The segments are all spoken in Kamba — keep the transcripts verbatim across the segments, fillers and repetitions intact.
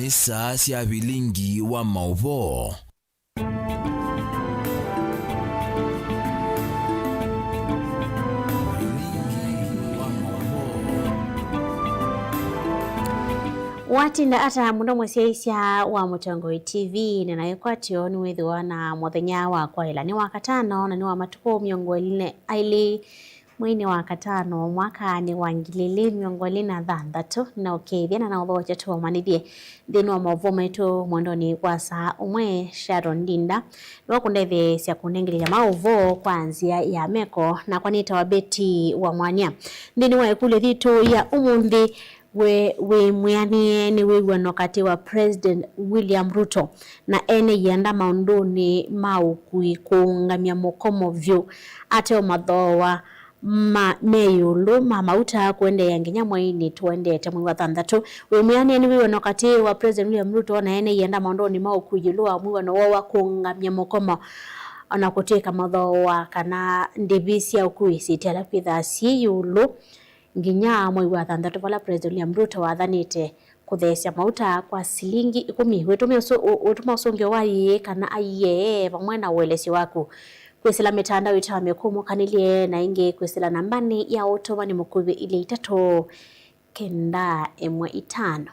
Saa sya vilingi wa maũvoo. Watinda ata mũno mũsyaĩĩsya wa Mũtongoi T V, na naĩ kwatyo nĩwĩthĩwa na mũthenya wa kwaĩla. Nĩ wa katano na nĩ wa matukũ mĩongo ĩlĩ na aĩlĩ mweinĩ wa katano mwakanĩ wa ngili ilĩ mĩongo ĩlĩ na thanthatũ. Nĩnaũkethya na naũthokya tũũmanyĩthye nthĩnĩ wa maũvoo maitũ mwendonĩ wa saa ũmwe. Sharon Ndinda nĩwe ũkũndetheesya kũnengelelya maũvoo kwa nzĩa ya meko, nakwa nĩtawa Betty wa Mwanya. Nthĩnĩ wa ĩkũlyo yitũ ya ũmũnthĩ, we wĩ mwĩanĩe nĩ wĩw'ano katĩ wa President William Ruto na ene ianda maũndũnĩ ma ũkui kũũngamya mũkomo vyũ, ateo mathooa ma me ĩũlũ ma mauta kũendeea nginya mweinĩ tũendete, mwei wa thanthatũ. Wĩ mwĩanĩe nĩ wĩw'ano katĩ wa President William Ruto na ene ianda maũndũnĩ ma ũkui ĩũlũ wa mwĩw'ano woo wa kũũngamya mũkomo, ona kũtw'ĩka mathooa kana ndĩvi sya ũkui syĩtĩ ala kwĩthaa syĩ ĩũlũ nginya mwei wa thanthatũ, vala President William Ruto wathanĩte kũtheesya mauta kwa silingi ĩkũmi. Wĩtũmĩa ũsũ-, ũ-, wĩtũma ũsũngĩo wa ĩĩ kana aiee vamwe na ũelesyo waku kwĩsĩla mĩtandao ĩtawa mĩkũũ mũkanĩlye, na ĩngĩ kwĩsĩla nambanĩ ya ũtũmani mũkuvĩ ilĩ itatũ kenda ĩmwe itano.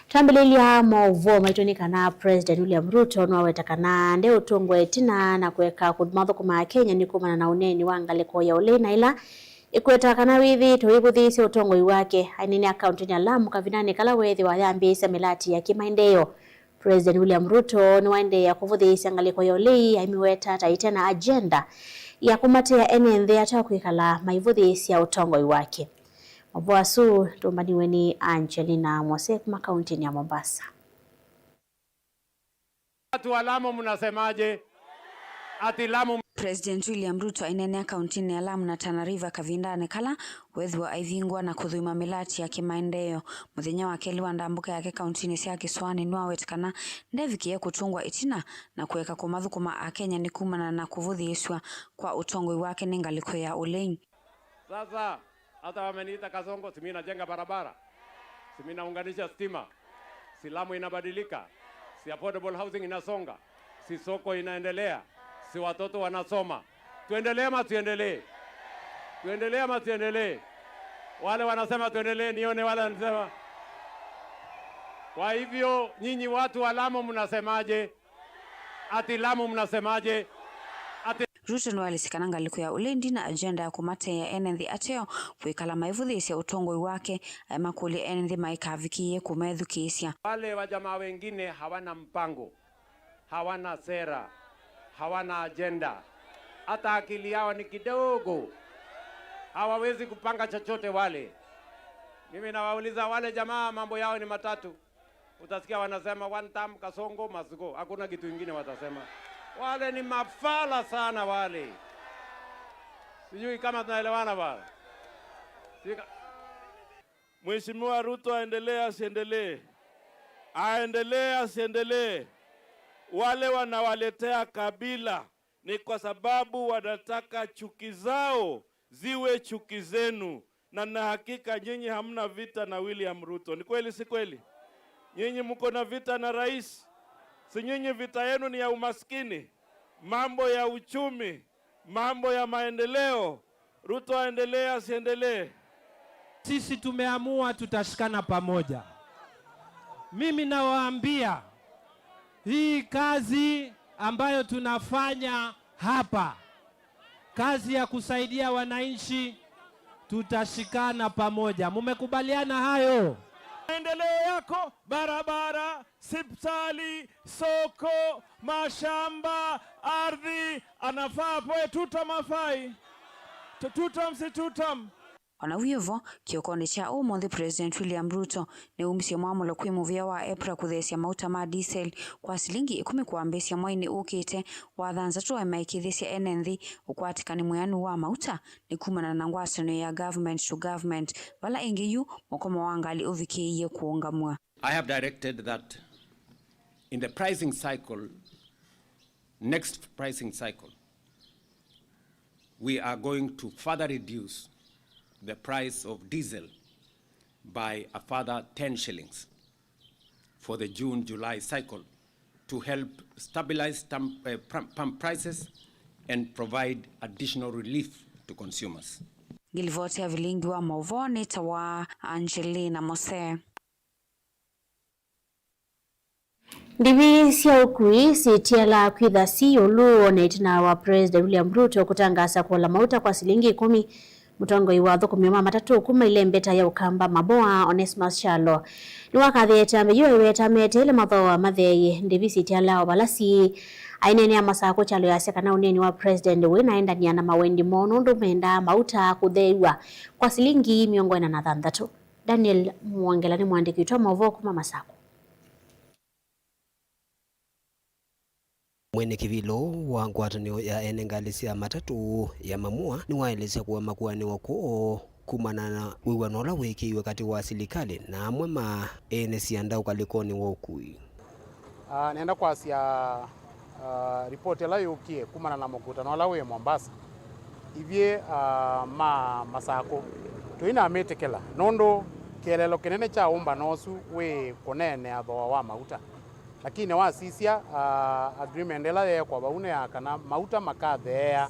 Twambĩlĩlya maũvoo maitũ nĩ kana President William Ruto nĩwaweta kana ndeũtũngwa ĩtina na kũeka kũmathũkũma Akenya nĩ kumana na ũneeni wa ngalĩko ya ũlei na ĩla ĩkweta kana wĩthĩĩtwe wĩvũthĩĩsya ũtongoi wake. Aineena kauntinĩ ya Lamu kavindanĩ kala weethĩwa ayambĩĩsya mĩlati ya kĩmaendeeo, President William Ruto nĩwaendeea kũvũthĩĩsya ngalĩko ya ũlei, aimĩweta ta ĩte na agenda ya kũmatea ene nthĩ ata kwĩkala maivũthĩĩsya ũtongoi wake. Mavoo asu tũmbaniwe nĩ Angelina Mose kuma kauntinĩ ya Mombasa. Watu wa Lamu mnasemaje? Ati Lamu. President William Ruto aineenea kauntinĩ ya Lamu na Tana River kavindanĩ kala weethĩwa aivingũa na kũthũima mĩlati ya kĩmaendeeo. Mũthenya wa kelĩ wa ndambũka yake kauntinĩ sya Kĩsũanĩ nĩwaweta kana ndevikĩe kũtũngwa ĩtina na kũeka kũmathũkũma Akenya nĩ kumana na kũvũthĩĩsw'a kwa ũtongoi wake nĩ ngalĩko ya ũlei. Sasa, hata wameniita Kasongo, si mimi najenga barabara, si mimi naunganisha stima, si Lamu inabadilika, si affordable housing inasonga, si soko inaendelea, si watoto wanasoma. Tuendelee ama tuendelee? Tuendelee ama tuendelee? Wale wanasema tuendelee, nione wale wanasema. Kwa hivyo, nyinyi watu wa Lamu mnasemaje? Ati Lamu mnasemaje? Ati Ruto nĩwaelesye kana ngalĩko ya ũlei ndĩna agenda ya kũmateea ene nthĩ ateo kwĩkala maivũthĩĩsya ũtongoi wake, aimakũlya ene nthĩ maikavikĩĩe kũmethukĩĩsya. Wale wa jamaa wengine hawana mpango, hawana sera, hawana agenda. Hata akili yao ni kidogo. Hawawezi kupanga chochote wale. Mimi nawauliza wale jamaa, mambo yao ni matatu. Utasikia wanasema, "One term, Kasongo must go." Hakuna kitu ingine watasema. Wale ni mafala sana wale. Sijui kama tunaelewana bwana. Sika- Mheshimiwa Ruto aendelee asiendelee? Aendelee asiendelee? Wale wanawaletea kabila ni kwa sababu wanataka chuki zao ziwe chuki zenu, na na hakika nyinyi hamna vita na William Ruto. Ni kweli, si kweli? Nyinyi mko na vita na rais. Si nyinyi vita yenu ni ya umaskini, mambo ya uchumi, mambo ya maendeleo? Ruto aendelee asiendelee? Sisi tumeamua tutashikana pamoja. Mimi nawaambia, hii kazi ambayo tunafanya hapa, kazi ya kusaidia wananchi, tutashikana pamoja. Mumekubaliana hayo? Maendeleo yako, barabara, sipitali, soko, mashamba, ardhi, anafaa apewe tuta mafai. Tu-, tutam si tutam. O na wĩ vo, kĩokonĩ kya ũmũnthĩ, President William Ruto nĩwumisye mwamũlo kwĩ mũvĩa wa EPRA kũtheesya mauta ma diesel kwa silingi ĩkũmi kwambĩĩsya mweinĩ ũkĩte wa thanthatũ, aimaĩkĩĩthĩsya ene nthĩ ũkwatĩkani mwĩanu wa mauta nĩ kumana na ngwatanĩo ya government to government, vala ĩngĩ yu mũkomo wa ngalĩ ũvikĩĩie kũũngamw'a. I have directed that in the pricing cycle, next pricing cycle, we are going to further reduce the price of diesel by a further ten shillings. for the June-July cycle to help stabilize stamp, uh, pam-, pump prices and provide additional relief to consumers. Ngilivoti ya vilingi wa mauvoo nĩ ta wa Angelina Mose. Ndivi sya ũkui sitialaa kwĩtha syĩ ĩũlũ o na ĩtina wa President William Ruto kũtangaasa kũola mauta kwa silingi ĩkũmi. Mũtongoi wa athũkũmi ma matatũ kuma ilembeta ya Ũkamba Maboa, Onesmus Kyalo, nĩwakathĩĩte ambĩĩo ĩweta meteele mathooa matheeye ndivi sitialaa o vala syĩ. Aineenea Masakũ, Kyalo yasya kana ũneeni wa President wĩnaendania na mawendi moo nũndũ mendaa mauta kũtheew'a kwa silingi mĩongo ĩna na thanthatũ. Daniel Mwongela nĩ mũandĩki witũ wa maũvoo kuma Masakũ. Mwene kĩvĩlo wa ngwatanĩo ya ene ngalĩ sya matatũ ya Mamua nĩwaelesya kũema kũanĩwa kwoo kumana na wĩw'ano ũla wĩkĩiwe katĩ wa silikalĩ na amwe ma ene sianda ũkalĩkonĩ wa ũkui. Ah, nenda kwasya, ah, ripoti ĩla yũkie kumana na mũkutano ũla wĩ Mombasa. Ithyĩ, ah, ma Masakũ tũinamĩtĩkĩla nũndũ kĩeleelo kĩnene kya ũmbano ũsu wĩ kũneenea thooa wa mauta. Lakini wasisya, ah, agreement ĩla yeekwa vau nĩ ya kana mauta makatheea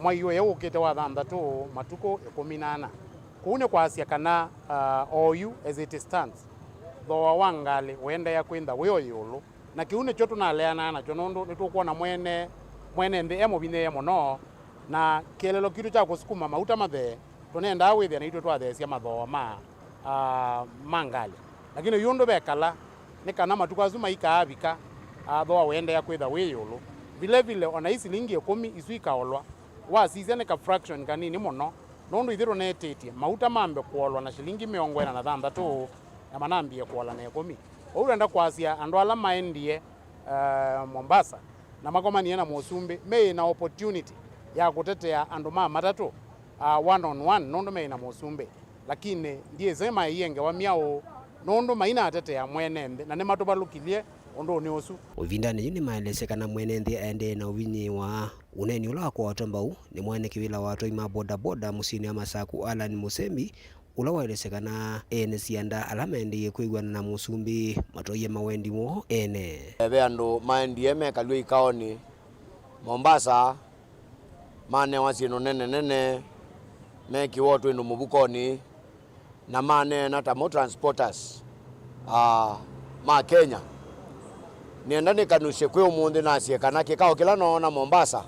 mwai ũyũ ũkĩte wa thanthatũ matukũ ĩkũmi na ana. Kũu nĩ kwasya kana, ah, oyu, as it stands, thooa wa ngalĩ ũendeea kwĩntha wĩ o ĩũlũ. Na kĩu nĩkyo tũnaleanaa nakyo, nũndũ nĩtũkwona mwene, mwene nthĩ e mũvinyĩĩe mũno, na kĩeleelo kitũ kya kũsukuma mauta mathee, tũnendaa wĩthĩa naitũ twatheesya mathooa ma, ah, ma ngalĩ. Lakini yu ũndũ vekala, nĩ kana matukũ asu maikaavika, ah, thooa ũendeea kwĩtha wĩ ĩũlũ. Vile vile, o na i silingi ĩkũmi isu ikaolwa, wasisya nĩ ka fraction kanini mũno, nũndũ ithyĩ tũnetĩtye mauta mambe kũolwa na silingi mĩongo ĩna na thanthatũ, na manambie kũola na ĩkũmi. Ũu ndenda kwasya andũ ala maendie, eh, Mombasa na makomanie na mũsumbĩ meĩ na opportunity ya kũtetea andũ ma matatũ, ah, one on one, nũndũ meĩ na mũsumbĩ. Lakini ndyĩsĩ maĩie ngewa myaũ, nũndũ mainatetea mwene nthĩ na nĩmatũvalũkilye ũndũnĩ ũsu. Ĩvindanĩ yĩu nĩmaelesye kana mwene nthĩ aendee na ũvinyĩĩwa ũneeni ũla wakwatwa mbau nĩ mwene kĩvĩla wa atwai ma bodaboda mũsyĩnĩ wa Masakũ, Allan Mũsembi, ũla waelesye kana ene sianda ala maendie kwĩw'ana na mũsumbĩ matwaie mawendi moo ene. Ve andũ maendie mekalw'e ikaonĩ Mombasa, manewa syĩndũ nene nene, mekĩwa o twĩndũ mũvukonĩ, na maneena ta mo transporters, ah, ma Kenya. Nĩenda nĩkanusye kwĩ ũmũnthĩ nasye kana kĩkao kĩla noona Mombasa,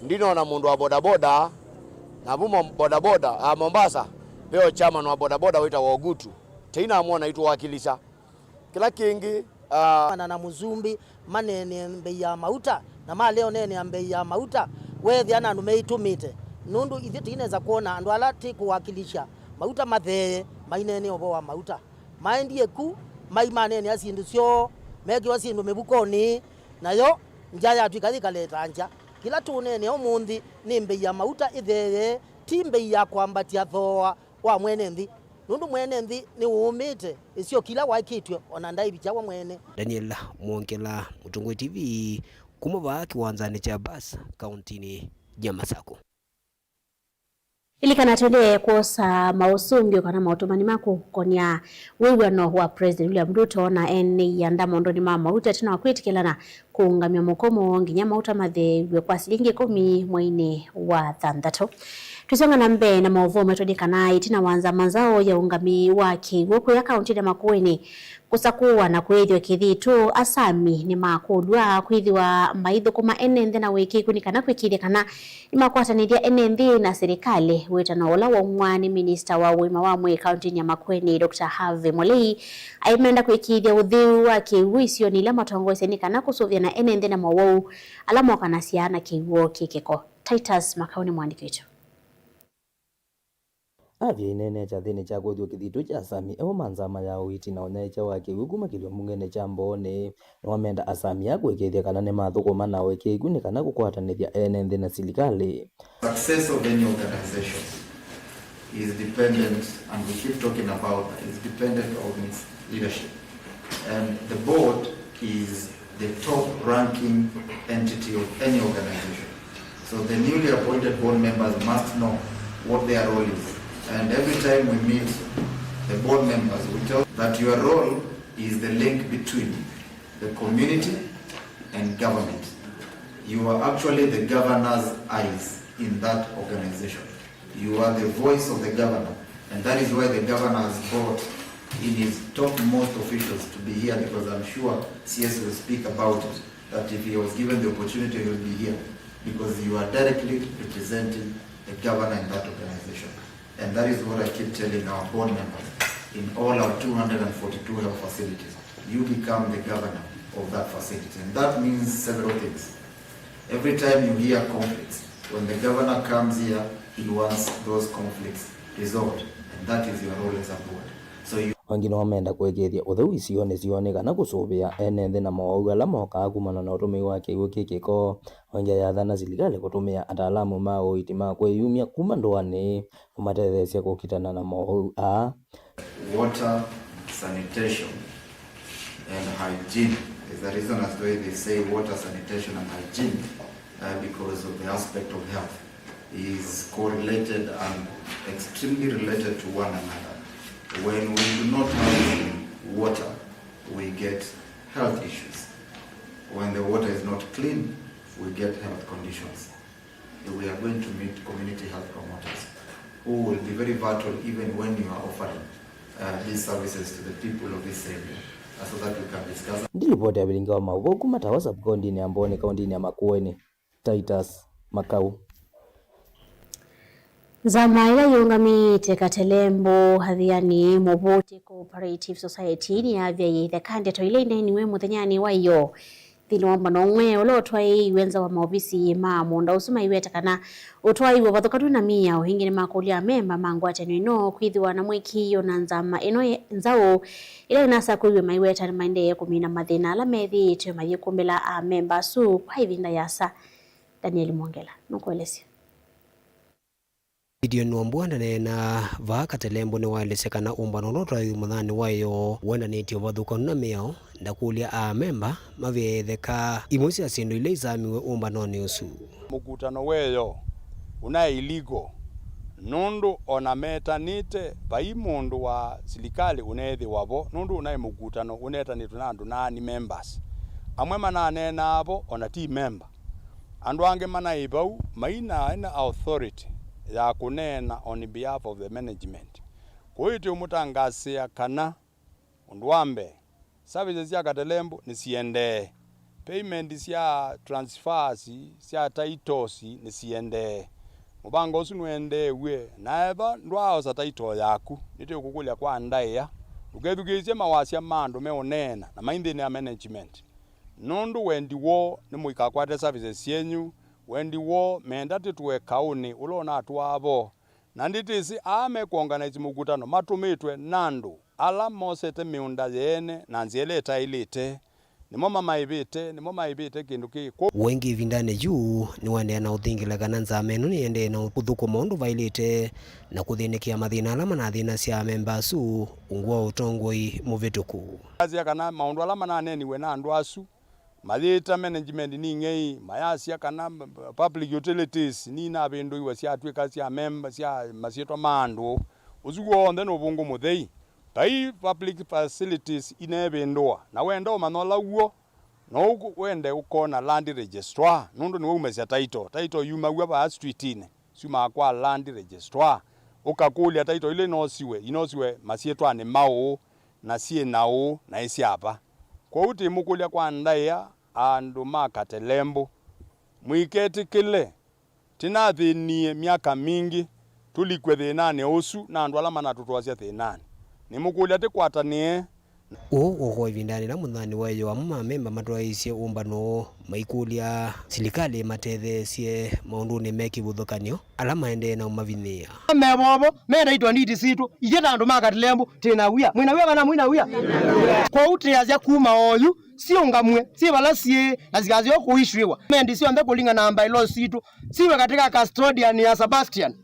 ndinoona mũndũ wa bodaboda, na vu mo-, bodaboda, ah, Mombasa, ve o chairman wa bodaboda wĩtawa Ogutu. Tei namwona aitũwakilisha. Kĩla kĩngĩ, ah, na, na mũsumbĩ maneenee mbei ya mauta, na malea ũneenea mbei ya mauta, weethĩa na andũ meitũmĩte, nũndũ ithyĩ tũinesa kwona andũ ala tĩkũwakilisha mauta matheeye maineenea ũvoo wa mauta. Maendie ku, mai maneenea syĩndũ syoo, mekĩwa syĩndũ mĩvukonĩ, nayo ngya yatw'ĩka yĩkaleta ngya. Kĩla tũũneenea ũmũnthĩ nĩ mbei ya mauta ĩtheeye, ti mbei ya kwambatya thooa wa mwene nthĩ, nũndũ mwene nthĩ nĩwũũmĩte ĩsio kĩla waĩkĩtw'e, o na ndaivikya we mwene. Daniel Mwongela, Mũtongoi T V, kuma vaa kĩwanzanĩ kya bus kauntinĩ ya Masakũ. Lilikana tũendee kwosa maũsũngĩo kana maũtũmani ma kũkonya wĩw'ano wa President William Ruto na ene ianda maũndũnĩ ma mauta ĩtina wa kwĩtĩkĩlana kũũngamya mũkomo nginya mauta matheew'e kwa silingi ĩkũmi mweinĩ wa thanthatũ. Tũisonga na mbee na maũvoo maitũ nĩ kana ĩtina wa nzama nzaũ ya ũũngami wa kĩw'ũ kũya kauntinĩ ya Makueni kũsakũwa na kwĩthĩwa kĩthitũ, Asami nĩmakũlw'a kwĩthĩwa maithũkũma ene nthĩ na wĩkĩku nĩ kana kwĩkĩĩthya kana nĩmakwatanĩthya ene nthĩ na silikalĩ, wĩtano ũla waumw'a nĩ minista wa ũima wa mwĩĩ kauntinĩ ya Makueni, Doctor Harvey Molei, aimenda kwĩkĩĩthya ũtheu wa kĩw'ũ isionĩ ila matongoesye nĩ kana kũsũvĩana ene nthĩ na mowau ala mokanasya na kĩw'ũ kĩ kĩko. Titus Makau nĩ mũandĩki witũ. Athi aineenea kyathĩnĩ kya kũĩthw'a kĩthitũ kya Asami ewa ma nzama ya ũiiti na ũnyaĩĩkya wa kĩw'ũ kuma kĩlio mbungenĩ kya Mbooni. Nĩwamenda Asami aa kũĩkĩĩthya kana nĩmathũkũma na ũĩkĩĩku nĩ kana kũkwatanĩthya ene nthĩ na silikalĩ. Success of any organization is dependent, and we keep talking about that, is dependent on its leadership. And the board is the top ranking entity of any organization. So the newly appointed board members must know what their role is. And every time we meet the board members, we tell that your role is the link between the community and government. You are actually the governor's eyes in that organization. You are the voice of the governor, and that is why the governor has brought in his topmost officials to be here, because I'm sure C S will speak about it, that if he was given the opportunity, he will be here, because you are directly representing the governor in that organization. And that is what I keep telling our board members in all our two hundred and forty-two health facilities. You become the governor of that facility. And that means several things. Every time you hear conflicts, when the governor comes here, he wants those conflicts resolved. And that is your role as a board. So you O ĩngĩ nĩmenda kũĩkĩĩthya ũtheu isionĩ syoo nĩ kana kũsũvĩa ene nthĩ na mowau ala mokaa kumana na ũtũmĩi wa kĩw'ũ kĩ kĩko. O ĩngĩ ayathana silikalĩ kũtũmĩa ataalamu ma ũiiti ma kwĩyumya kuma ndũanĩ kũmatetheesya kũkitana na mowau aa. Water, sanitation, and hygiene. There's a reason as to why they say water, sanitation, and hygiene, uh, because of the aspect of health is correlated and extremely related to one another. When we do not have clean water, we get health issues. When the water is not clean, we get health conditions. We are going to meet community health promoters who will be very vital even when you are offering, uh, these services to the people of this area, uh, so that we can discuss. Ndilipoti ya vilingi wa mauvoo kuma Tawa sub-kauntinĩ ya Mbooni, kauntinĩ ya Makueni, Titus Makau. Nzama ĩla yĩũngamĩĩte Katelembũ Athiani Mũvũti Cooperative Society nĩyavyaĩĩthya ka ndeto ila ineeniwe mũthenyanĩ wa ĩyoo. Nthĩnĩ wa ũmbano ũmwe ũla ũtwaĩiwe nza wa maovisi ma mũũnda ũsu, maiweta kana ũtwaĩiwe ũvathũkanu na mĩao. Ĩngĩ nĩmakũlya amemba ma ngwatanĩo ĩno kwĩthĩwa na mũĩkĩĩo na nzama ĩno ye-, nzaũ ĩla ĩnasakũiwe, maiweta nĩmaendee kũmina mathĩna ala methĩĩtwe mayĩkumbĩla amemba asu kwa ĩvinda yĩasa. Daniel Mwongela nũkũelesya. Gideon Wambua ndaneenaa vaa Katelembũ nĩwaelesya kana ũmbano ũla ũtwaĩwe mũthenyanĩ wa ĩyoo wendanĩtye ũvathũkanu na mĩao. Ndakũlya amemba mavyaĩĩthye ka imwe sya syĩndũ ila isamiwe ũmbanonĩ ũsu. Mũkutano wa ĩyoo ũnaĩ illegal, nũndũ ona metanĩte, vai mũndũ wa silikalĩ ũneethĩwa vo, nũndũ ũnaĩ mũkutano ũnetanĩtwe na andũ naani, members. Amwe mananeenaa vo, ona ti memba. Andũ angĩ manaĩ vau mainaĩ na authority ya kũneena on behalf of the management. Kwoou tũũmũtangaasĩa kana, ũndũ wa mbee, services sya Katelembũ nĩsiendee, payment sya transfers sya titles nĩsiendee. Mũvango ũsu nũendeew'e, na ethĩwa ndwaaosa title yaku, nĩtũkũkũlya kwa ndaĩa. Ndũkethukĩĩsye mawasya ma andũ meũneena na mai nthĩnĩ ya management. Nũndũ wendi woo nĩ mũikakwate services syenyu, wendi woo menda tĩtũe kaũnĩ ũla ũnatũaa vo. Na ndĩtĩsĩ aa mekwonganaithi mũkutano matũmĩtwe na andũ ala mosete mĩũnda yeene na nzĩa ĩla ĩtaĩlĩte. Nĩmo mamaĩvĩte, nĩmo maĩvĩte kĩndũ kĩĩ. Kwoou. Ũũ ĩngĩ ĩvindanĩ yu nĩwaendeea na ũthingĩla kana nzama ĩno nĩyĩendee na kũthũkũma ũndũ vaĩlĩte na kũthĩnĩkĩa mathĩna ala manathĩnasya amemba asu ungu wa ũtongoi mũvĩtũku. Asya kana maũndũ ala mananeeniwe na andũ asu mayĩta management nĩ ng'ei, mayasya kana public utilities ninavĩndũiwe syatw'ĩka sya memba sya masyĩtwa ma andũ. Ũsu w'onthe nĩ ũvũngũ mũthei. Vai public facilities ineevĩndũa, na wenda ũmanya ũla w'o, no ũku-, wende ũkona land registrar, nũndũ nĩwe umesya title. Title yumaw'a vaa streetinĩ, syumaa kwa land registrar. Ũkakũlya title ila inosiwe, inosiwe masyĩtwanĩ maũ, na syĩ naũ, na ĩ sya va. Kwoou tũimũkũlya kwa ndaĩa, andũ ma Katelembũ, mũiketĩkĩle tũnathĩnie myaka mingĩ, tũlikw'e thĩnanĩ ũsu na andũ ala manatũtwaasya thĩnanĩ. Nĩmũkũlya tũkwatanĩe. Ũũ ũkwa ĩvindanĩ yĩla mũthenyanĩ wa ĩyoo amwe ma amemba matwaĩĩsye ũmbano ũũ maikũlya silikalĩ ĩmatetheesye maũndũnĩ me kĩvathũkany'o ala maendee na ũmavinyĩĩa. Me vovo, me title deed sitũ, ithyĩ ta andũ ma Katelembũ, twĩ na wia. Mwĩ na wia kana mwĩ na wia? Kwoou twĩasya kuma oyu, siũngamw'e, syĩ vala syĩ, na sikaseo kũissuĩwa. Mendi syonthe kũlingana na bylaws sitũ, siwe katika custodian ya Sebastian,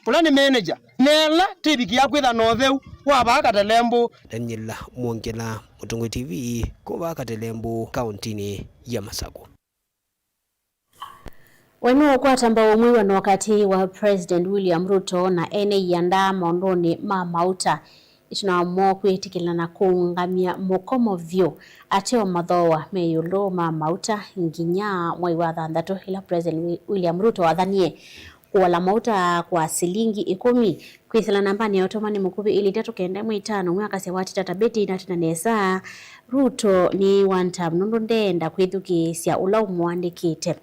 ũla nĩ manager. Na ĩla tĩvikĩa kwĩtha na ũtheu wa vaa Katelembũ. Daniel Mwongela, Mũtongoi T V, kũvaa Katelembũ, kaũntinĩ ya Masakũ. We nũũkwata mbau mwĩw'ano katĩ wa President William Ruto na ene ianda maũndũnĩ ma mauta? Ĩtina wa mo kwĩtĩkĩlana kũũngamya mũkomo vyũ, ateo mathooa me ĩũlũ ma mauta nginya mwei wa thanthatũ, ĩla President Wi-, William Ruto wathanie kũola mauta kwa silingi ĩkũmi kwĩsĩla nambanĩ ya ũtũmani mũkuvĩ ilĩ itatũ kenda ĩmwe itano, ũmwe akasya watita ta Betty na tena nesa, Ruto nĩ one term nũndũ ndeenda kwĩthukĩĩsya ũla ũmũandĩkĩte.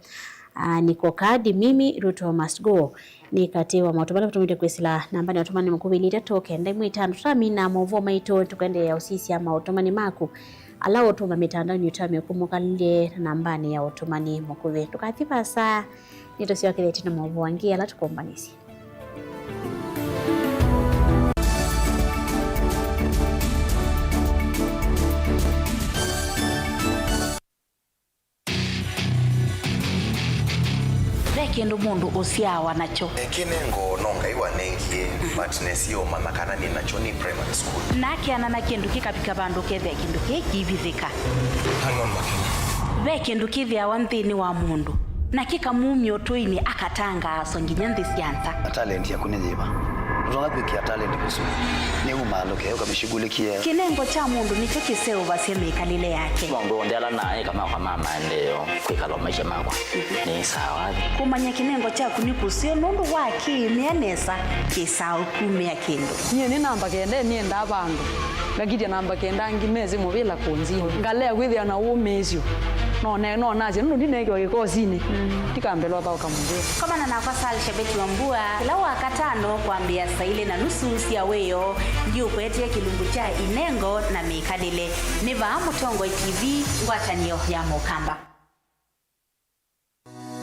Ah, niko kadi mimi, Ruto must go. Nĩ katĩ wa maũndũ vala tũtũmĩte kwĩsĩla nambanĩ ya ũtũmani mũkuvĩ ilĩ itatũ kenda ĩmwe itano. Tũtamina maũvoo maitũ, tũkwendeea ũsisya maũtũmani maku ala ũtũma mĩtandaonĩ ũtamya ũkũmũkalilye na nambanĩ ya ũtũmani mũkuvĩ. Ndũkathi vaasa, nĩtũsyokethete na maũvoo angĩ ala tũkũmbanĩsye. Ve kĩndũ mũndũ ũsyaawa nakyo. Kĩnengo no Ngai wanengie, but nesie ũmanya kana nĩ nakyo nĩ primary school. Na akeana na kĩndũ kĩkavika vandũ ũkethĩa kĩndũ kĩĩ kĩivithĩka. Hang on, Makena. Ve kĩndũ kĩthĩawa nthĩnĩ wa mũndũ, na kĩkamumya ũtũinĩ akatangaaswa nginya nthĩ sya nza. Talent yaku nĩ yĩva? Ndũtonya kwĩkĩa talent kũsu. Nĩ umaalũke, ũkamĩshughulikie. Kĩnengo kya mũndũ nĩkyo kĩseũvasya mĩkalĩle yake. Maũndũ onthe ala naĩ kama kwa ma maendeeo, kwĩkala o maisha makwa. Nĩ sawa. Kũmanya kĩnengo kyaku nĩ kũseo nũndũ wa kĩĩmĩa nesa, kĩsaa ũkumĩa kĩndũ. Nyie nĩ namba kenda nĩendaa vandũ. Ngakitya namba kenda angĩ mesĩ mũvĩla kũnzinĩ. Ngalea kwĩthĩa na ũmĩĩsyo. No ne-, no nasye nũndũ ndineekiwa kĩkosinĩ. Ndikambĩlwa thaũka mũvĩla. Komana nakwa Sal Shabeti Wambua kĩla Wakatano kwambĩĩa saa ilĩ na nusu sya wĩoo, ndiũkwetee kĩlungu kya inengo na mĩkalĩle. Nĩ vaa Mũtongoi T V, ngwatanĩo ya Mũkamba.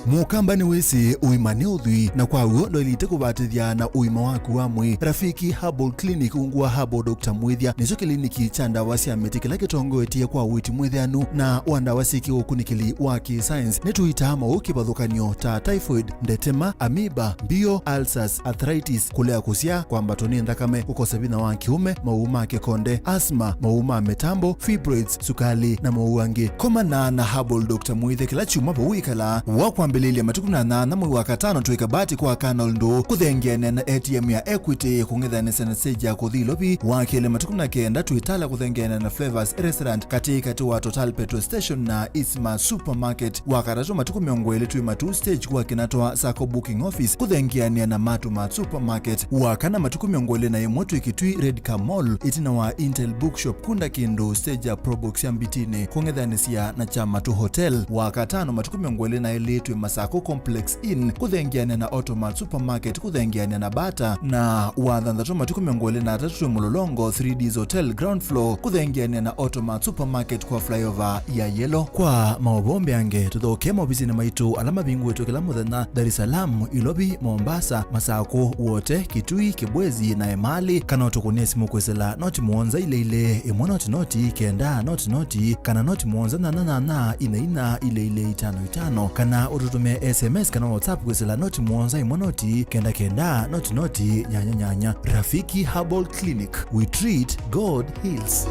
Mũkamba nĩwĩsĩ ũima nĩ ũthwii, na kwa w'o ndwaĩlĩte kũvatĩthya na ũima waku wa mwĩĩ. Rafiki Herbal Clinic ungu wa Herbal Doctor Mwĩthya nĩkyo kĩliniki kya ndawa sya mĩtĩ kĩla kĩtongoetye kwa ũiiti mwĩthĩanu na wa ndawa syĩ kĩũkunĩkĩli wa kĩ-science. Nĩtũitaa maũũ kĩvathũkany'o ta typhoid, ndetema, amoeba, mbio, ulcers, arthritis, kũlea kũsyaa, kwambatwa nĩ nthakame, kũkosa vinya wa kĩũme, maũũ ma kĩkonde, asthma, maũũ ma mĩtambo, fibroids, sukali, na maũũ angĩ. Komana na Herbal Doctor Mwĩthya kĩla kyumwa vau wĩkalaa. Wa kwambĩlĩlya matukũ na nyanya mwei wa katano twĩka bahati kwa Colonel Ndũũ kũthengeanĩa na A T M ya Equity kũng'ethanĩsya na stage ya kũthi Ilovi. Wa kelĩ matukũ na kenda twĩ Tala kũthengeanĩa na Flavors Restaurant katĩ katĩ wa Total Petrol Station na Isma Supermarket. Wa katatũ matukũ mĩongo ĩlĩ twĩ Matuu stage kwa Kinatwa Sacco Booking Office kũthengeanĩa na Matu Mart Supermarket. Wa kana matukũ mĩongo ĩlĩ na ĩmwe twĩ Kitui Red Car Mall ĩtina wa Intel Bookshop kunda kĩndũ stage ya Probox ya Mbitinĩ kũng'ethanĩsya na kya Matu Hotel. Wa katano matukũ mĩongo ĩlĩ na ĩlĩ twĩ Masako Complex Inn kũthengeanĩa na Automart Supermarket kũthengeanĩa na Bata, na wa thanthatũ matukũ mĩongo ĩlĩ na atatũ twĩ Mũlolongo three Ds Hotel ground floor kũthengeanĩa na Automart Supermarket kwa flyover ya Yellow. Kwa maũvoo mbeange, tũthokee maovisinĩ maitũ ala mavingũĩtwe kĩla mũthenya Dar es Salaam, Ilovi, Mombasa, Masako, Wote, Kitui, Kibwezi, na Emali, kana ũtũkũnĩe simũ kwĩsĩla noti mũonza ilĩ ilĩ, ĩmwe noti noti, kenda noti noti, kana noti mũonza nyanya nyanya, ina ina, ilĩ ilĩ, itano itano, kana ũtũtũmĩe S M S kana WhatsApp kwĩsĩla noti mũonza ĩmwe noti, kenda kenda, noti noti, nyanya nyanya. Rafiki Herbal Clinic, we treat, God heals.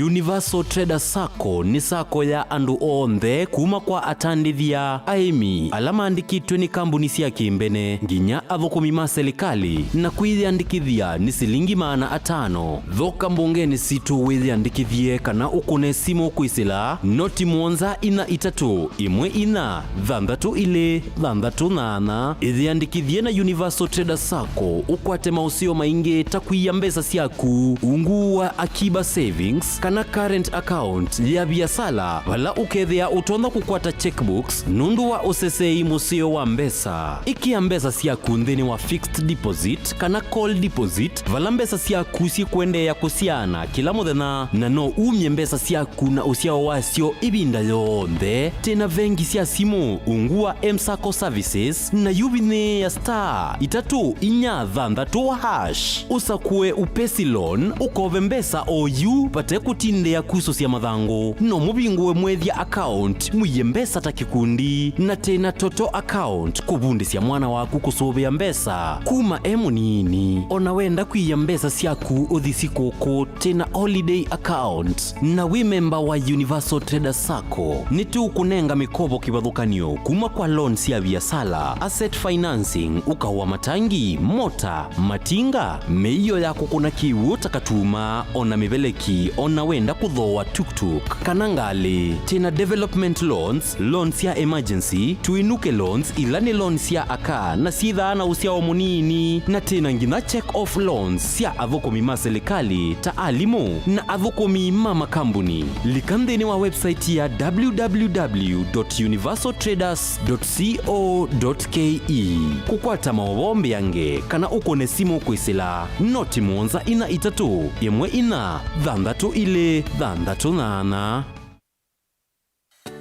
Universal Trader Sacco nĩ sacco ya andũ onthe, kuma kwa atandĩthya, aĩmi, ala maandĩkĩtwe nĩ kambuni sya kĩmbene, nginya athũkũmi ma silikalĩ, na kwĩyĩandĩkĩthya nĩ silingi maana atano. Thoka mbongenĩ sitũ wĩyĩandĩkĩthye kana ũkũne simũ kwĩsĩla noti mũonza inya itatũ ĩmwe inya thanthatũ ilĩ thanthatũ nyanya. Ĩyĩandĩkĩthye na Universal Trader Sacco ũkwate maũseo maingĩ ta kũia mbesa syaku ungu wa Akiba Savings kana current account ya viasala, vala ũkethĩa ũtonya kũkwata checkbooks nũndũ wa ũseseei mũseo wa mbesa. Ĩkĩa mbesa syaku nthĩnĩ wa fixed deposit kana call deposit, vala mbesa syaku syĩkũendeea kũsyaana kĩla mũthenya, na no umye mbesa syaku na ũsyao wasyo ĩvinda yonthe. Twĩ na vengi sya simũ ungu wa M-Sacco Services, na yu vinyĩĩa star itatũ inya thanthatũ hash ũsakũe Upesi Loan, ũkove mbesa o yu vate Te kũtindĩa kusũsya mathangũ, no mũvingũe Mwĩthya account, mũie mbesa ta kĩkundi, na Tena Toto account, kũvundĩsya mwana waku kũsũvĩa mbesa kuma e mũnini. O na wenda kwĩia mbesa syaku ũthi sikũkũ, Tena Holiday account, na wĩ memba wa Universal Trader Sacco, nĩtũkũnenga mĩkovo kĩvathũkany'o kuma kwa loan sya viasala, asset financing, ũkao wa matangi, mota, matinga, mĩio ya kũkũna kĩw'ũ ta katuma, o na mĩveleki, o na wenda kũthooa tuktuk kana ngalĩ. Twĩ na development loans, loans sya emergency, tũinũke loans, ila nĩ loans sya aka na syĩthaa na ũsyao mũnini, na twĩ na nginya check off loans sya athũkũmi ma silikalĩ ta alimũ na athũkũmi ma makambuni. Lika nthĩnĩ wa website ya w w w dot universal traders dot co dot k e. Kũkwata maũvoo mbeange kana ũkũne simũ kwĩsĩla noti mũonza ina itatũ, ĩmwe ina, thanthatũ ilĩ, thanthatũ nyanya.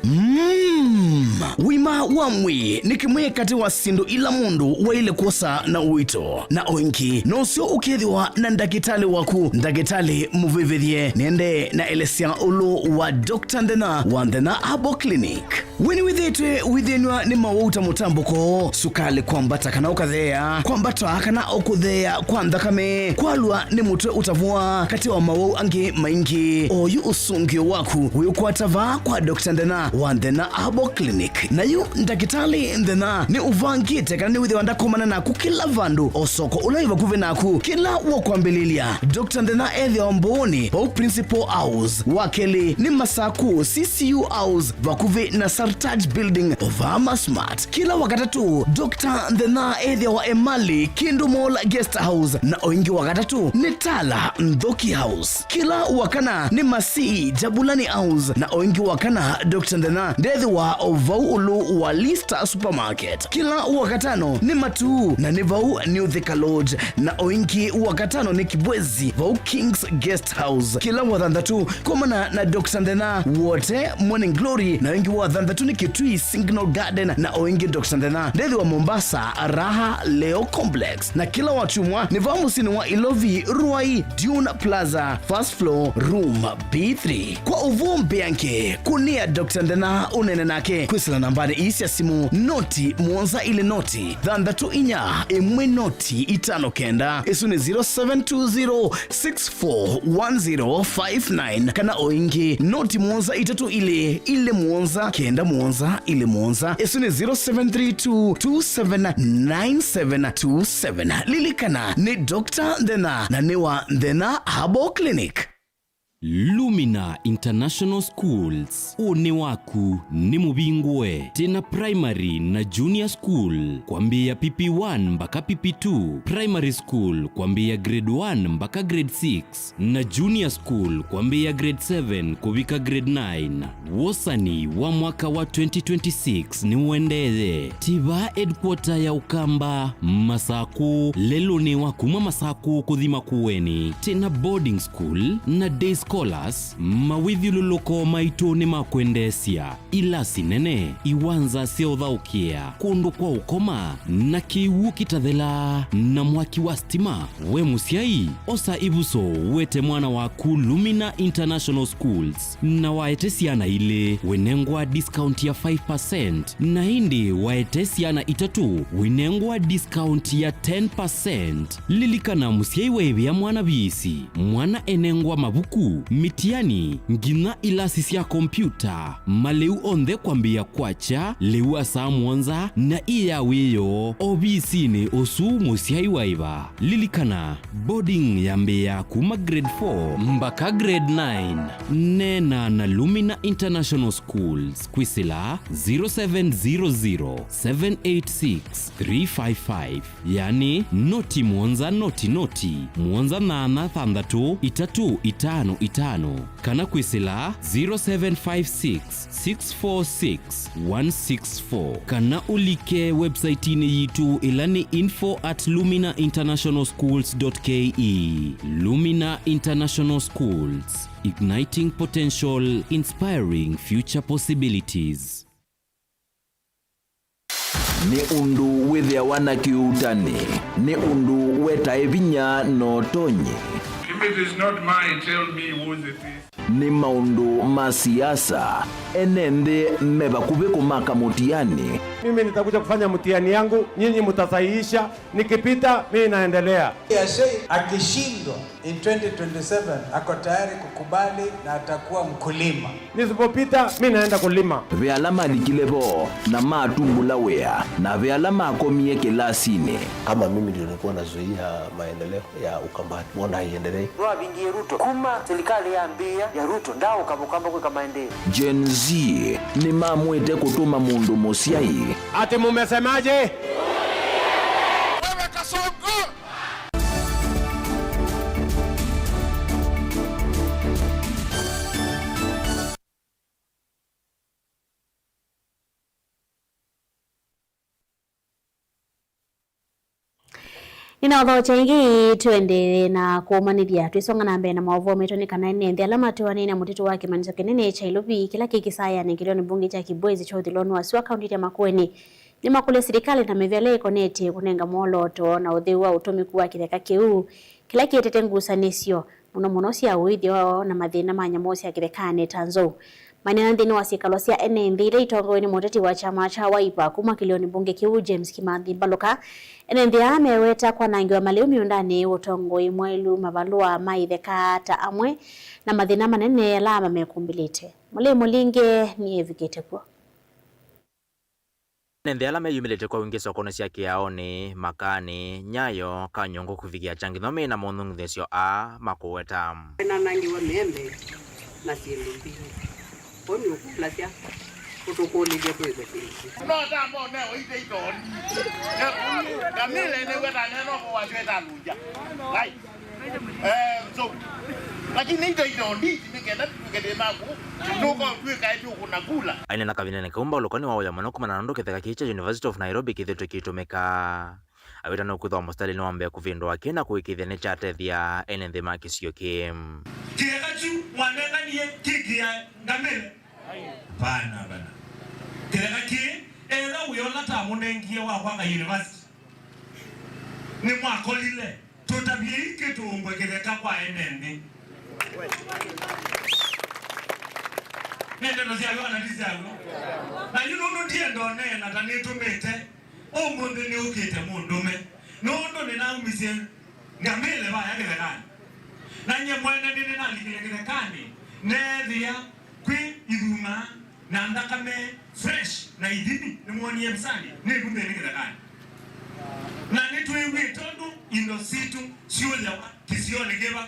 Mm. Ũima wa mwĩĩ nĩ kĩmwe katĩ wa syĩndũ ila mũndũ waĩle kwosa na ũito, na o ĩngĩ nũseo ũkethĩwa na ndakĩtalĩ waku, ndakĩtalĩ mũvĩvĩthye. Nĩendee na elesya ũlũ wa Doctor Nthena wa Nthena Herbal Clinic. We nĩwĩthĩĩtwe wĩthĩnw'a nĩ mawau ta mũtambũko, sukalĩ kwambata kana ũkatheea, kwambata kana ũkũtheea kwa nthakame, kwalwa nĩ mũtwe ũtavũa, katĩ wa mawau angĩ maingĩ? Oyu ũsũngĩo waku wĩũkwata vaa kwa Doctor Nthena wa Nthena Herbal Clinic. Na yu ndakĩtalĩ Nthena nĩ ũvangĩte kana nĩwĩthĩwa ndakomana naku kĩla vandũ, o soko ũla wĩ vakuvĩ naku, kĩla wũkwambĩlĩlya. Doctor Nthena ethĩawa Mbooni, vau Principal House. Wa kelĩ nĩ Masaku, C C U House, vakuvĩ na Sartaj Building, o vaa Masmart. Kĩla Wakatatũ, Doctor Nthena ethĩawa Emali, Kindu Mall Guest House, na o ĩngĩ Wakatatũ nĩ Tala Nthoki House. Kĩla Wakana nĩ Masii, Jabulani House, na o ĩngĩ Wakana, Doctor Nthena ndethĩwa o vau ũlũ wa Lista Supermarket. Kĩla Wakatano nĩ Matuu, na nĩ vau New Thika Lodge, na o ĩngĩ Wakatano nĩ Kibwezi, vau King's Guest House. Kĩla Wathanthatũ, komana na Doctor Nthena Wote Morning Glory, na o ĩngĩ Wathanthatũ nĩ Kitui Signal Garden, na o ĩngĩ Doctor Nthena ndethĩwa Mombasa, Raha Leo Complex. Na kĩla Wakyumwa nĩ vaa mũsyĩnĩ wa Ilovi, Ruai, Dune Plaza, first floor, room B three. Kwa ũvoo mbeange, kũnĩa Doctor Nthena ũneene nake kwĩsĩla nambanĩ ii sya simũ, noti mũonza ilĩ noti, thanthatũ inya, ĩmwe noti, itano kenda. Ĩsu nĩ zero seven two zero six four one zero five nine, kana o ĩngĩ, noti mũonza itatũ ilĩ, ilĩ mũonza, kenda mũonza, ilĩ mũonza. Ĩsu nĩ zero seven three two two seven nine seven two seven. Lilikana, nĩ Doctor Nthena, na nĩ wa Nthena Herbal Clinic. Lumina International Schools, ũnĩ waku nĩ mũvingũe. Twĩ na primary na junior school, kwambĩĩa P P one mpaka P P two, primary school, kwambĩĩa grade one mpaka grade six, na junior school, kwambĩĩa grade seven kũvika grade nine. Wosani wa mwaka wa twenty twenty-six nĩũendee. Twĩ vaa headquarter ya Ũkamba, Masakũ, lelũnĩ wa kuma Masakũ kũthi Makueni. Twĩ na boarding school na day scholars, mawĩthyũlũlũko maitũ nĩ ma kwendeesya, ilasi nene, iwanza sya ũthaũkĩa, kũndũ kwa ũkoma, na kĩw'ũ kĩtathela, na mwaki wa stima. We mũsyai, osa ĩvuso, wete mwana waku Lumina International Schools, na waete syana ilĩ, wĩnengwa discount ya five percent, na ĩndĩ waete syana itatũ, wĩnengwa discount ya ten percent. Lilikana, mũsyai waĩvĩa mwana viisi, mwana enengwa mavuku, mitiani, nginya ilasi sya kompyuta, malĩu onthe kwambĩĩa kwakya lĩu wa saa mũonza na ĩ ya wĩoo ovisinĩ ũsu mũsyai waĩva. Lilikana, boarding yambĩĩa kuma grade four mpaka grade nine. Neena na Lumina International Schools kwĩsĩla zero seven zero zero, seven eight six, three five five, yani noti mũonza noti noti, mũonza nyanya thanthatũ itatũ itano itano, kana kwĩsĩla zero seven five six, six four six, one six four, kana ũlike website-inĩ yitũ ĩla nĩ info at lumina international schools dot k e. Lumina International Schools, igniting potential, inspiring future possibilities. Nĩ ũndũ wĩthĩawa na kĩuutani, nĩ ũndũ wetae vinya na ũtonyi. It is not mine, tell me whose it is. Nĩ maũndũ ma siasa, ene nthĩ me vakuvĩ kũmaka mũtiani. Mimi nitakuja kufanya mtihani yangu, nyinyi mtasahihisha, nikipita, mimi naendelea. Ya Sheikh akishindwa in twenty twenty-seven, ako tayari kukubali na atakuwa mkulima. Nisipopita, mimi naenda kulima. Ve ala malikile vo na matumbũla wĩa, na ve ala makomie kĩlasinĩ. Kama mimi ndio nilikuwa nazuia maendeleo ya Ukambani, mbona haiendelei? Nĩwavingie Ruto. Kuma serikali yambĩĩa ya Ruto, ndaaũka Ũkamba kwĩka maendeeo. Gen Z nĩmamwĩte kũtũma mũndũ mũsyai. Ati mumesemaje? Wewe Kasongo! Nĩnaũthokya ĩngĩ, tũendee na kũũmanyĩthya. Twĩsonga na mbee na maũvoo maitũ, nĩ kana ene nthĩ ala matũanĩe na mũtitũ wa kĩmanyĩsyo kĩnene kya Ilovi kĩla kĩ kĩsayanĩ kĩlĩonĩ mbunge kya Kibwezi kya ũthilonĩ wa sua kaũntĩnĩ ya Makueni nĩmakũlya silikalĩ na mĩvĩa ĩla ĩkonetye kũnenga mwolooto na ũtheu wa ũtũmĩku wa kĩtheka kĩu kĩla kĩetete ngusanĩsyo, mũno mũno sya ũĩthyo na mathĩna ma nyamũ sya kĩthekanĩ ta nzou. Manena nthĩnĩ wa syĩkalo sya ene nthĩ ila itongoew'e nĩ mũteti wa kyama kya Wiper kuma kĩlĩonĩ mbunge kĩu, James Kimathi Mbaluka, ene nthĩ aa meweta kwanangĩwa malĩu mĩũndanĩ, ũtongoi mwaĩlu, mavalũa ma itheka ta amwe na mathĩna manene ala mamekumbĩlĩte. Mũlei Mũlinge nĩevikĩte kw'o. Ene nthĩ ala meyumĩlĩte kwa wingĩ sokonĩ sya Kĩaonĩ, Makaanĩ, Nyayo, Kanyũngũ kũvikĩa Kyang'ithwa me na monung'unĩsyo aa makũweta. Enanangiwa mĩembe na syĩndũ mbingĩ. Kwoou nĩũkũlasya ũtũkũlĩlye twĩke kĩĩ? No ta mone oite itondi. Ngamĩla ĩnew'a ta neno kwa cweta lunja. Right. Eh, so, lakini ito itondi nĩ kenda tũkethĩe maku. Nũka ũtwĩka ĩtũ kũna kula. Aineena kavindanĩ kau, Mbaluka nĩwaũya mũno kumana na ũndũ kĩtheka kĩĩ kya University of Nairobi kĩthĩtwe kĩitũmĩka. Aweta nũkwĩthwa mũsitalĩ nĩwambĩe kũvĩndũa kĩ na kũĩkĩĩthya nĩkyatethya ene nthĩ ma kĩsio kĩĩ. Kĩtheka kyu wanenganie kĩkĩa ngamĩle? Hapana, hapana. Kĩtheka kĩĩ, etha wĩa ũla tamũnengie wa kwaka university, nĩmwakolile. Tũtavyei kĩtũngwe kĩtheka kwa ene nthĩ. Nĩ ndeto sya w'o kana ti sya w'o? Na yu nũndũ ndienda ũneena ta nĩtũmĩte, ũmũnthĩ nĩũkĩte mũndũme, nũndũ nĩnaumisye ngamĩle vaya kĩthekanĩ. Na nyie mwene nĩnĩnalikile kĩthekanĩ, neethĩa kwĩ ithuma na nthakame fresh na ithimi, nĩmwonie mbisanĩ, nĩ vu nthĩnĩ kĩthekanĩ. Na nĩtwĩw'ĩte ũndũ indo sitũ syũyawa kĩsionĩ kĩva.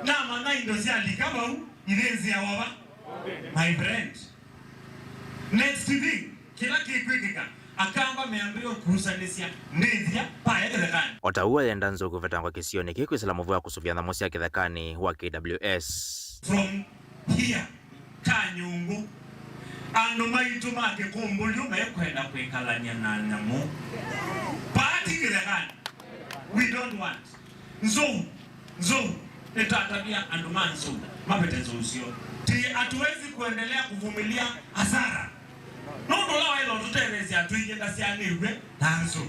Namanya indo syalika vau, ithĩnzĩawa va? My friend. Next thing, kĩla kĩkwĩkĩka, Akamba meambĩĩa ũkusanĩsya ndĩthya paya kĩthekanĩ. O ta ũu ayenda nzou kũvetangwa kĩsionĩ kĩĩ kwĩsĩla mũvĩa wa kũsũvĩa nyamũ sya kĩthekanĩ wa K W S. From here, Kanyũngũ, andũ maitũ ma kĩkũmbũlyo mekwenda kwĩkalany'a na nyamũ. Pati kĩthekanĩ. We don't want. Nzou, nzou, nĩtatavya andũ ma nzou mavete nzou syoo. Ti hatuwezi kuendelea kuvumilia hasara. Nũndũ ũla waĩle ũtũtetheesya atwĩie ndasyaanĩw'e na nzou.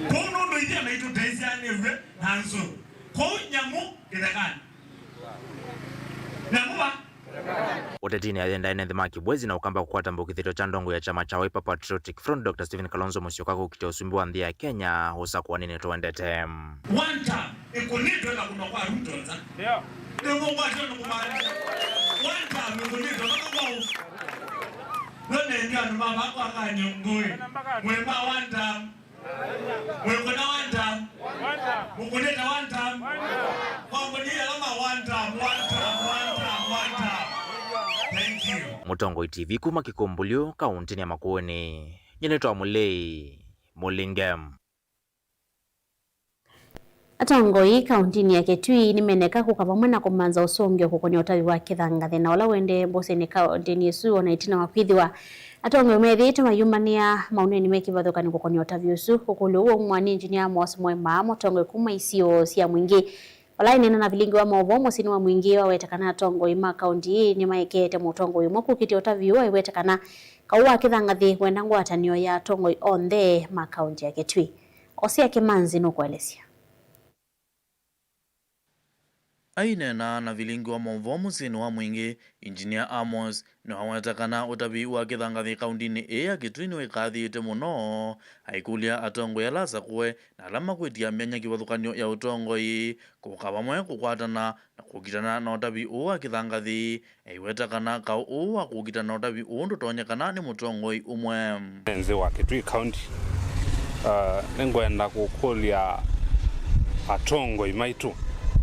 Kwoou nũndũ ithyĩ maitũ teisyaanĩw'e na nzou. Kwoou nyamũ kĩthekanĩ. Nyamũ va? Ũtetinĩ, ayenda ene nthĩ ma Kibwezi na Ũkamba kũkwata mbũkĩthĩtyo kya ndongoi ya kyama kya Wiper Patriotic Front, Doctor Stephen Kalonzo Musyoka kũkitĩa ũsumbĩ wa nthĩ ya Kenya ũsakũanĩnĩ tũendete. One term ĩkũnĩtwe na kũnwa kwa Ruto nza. Ndio. Nĩmũkwatyo nĩkũmaanisha. One term ĩkũnĩtwe na kũnwa. Nonendio andũ ma vakwa Kanyũngũĩ. Mwĩ ma one term. Mwĩkũna one term. Mũkũnĩte one term. Kwa ngũni alama one term, one term, one term, one term. Thank you. Mũtongoi T V kuma Kĩkũmbũlyũ, kaũntĩnĩ ya Makueni. Nyie nĩtwa Mũlei Mũlinge. Atongoi kaũntĩnĩ ya Kitui nĩmeneka kũka vamwe na kũmantha ũsũngĩo kũkonya ũtavi wa kĩthangathĩ na ũla ũendee mbũsĩnĩ kaũntĩnĩ ĩsu, ona ĩtina wa kwĩthĩwa atongoi methĩĩtwe mayumanĩa maũneenĩ me kĩvathũkany'o kũkonya ũtavi ũsu. Ũkũlyo ũũ waumwa nĩ Engineer Amos Mwema, mũtongoi kuma isio sya Mwingĩ. Ũla aineena na vilingi wa maũvoo mũsyĩnĩ wa Mwingĩ, waweta kana atongoi ma kaũntĩ ĩĩ nĩmaekeete mũtongoi ũmwe kũkitĩa ũtavi ũũ aiweta kana kaũ wa kĩthangathĩ wenda ngwatanĩo ya atongoi onthe ma kaũntĩ ya Kitui. Osia Kĩmanzi nũkũelesya. Aineena na vilingi wa maũvoo mũsyĩnĩ wa Mwingĩ, Engineer Amos nĩwaweta kana ũtavi wa kĩthangathĩ kaũndĩnĩ ĩĩ ya Kitui nĩwĩkathĩĩte mũno, aikũlya atongoi ala asakũe na ala makwĩtya myanya kĩvathũkany'o ya ũtongoi kũka vamwe kũkwatana na kũkitana na ũtavi ũũ wa kĩthangathĩ. Aiweta kana kaũ ũũ wa kũkitana na ũtavi ũũ ndũtonyekana nĩ mũtongoi ũmwe. Nthĩ wa Kitui County, uh, nĩngwenda kũkũlya atongoi maitũ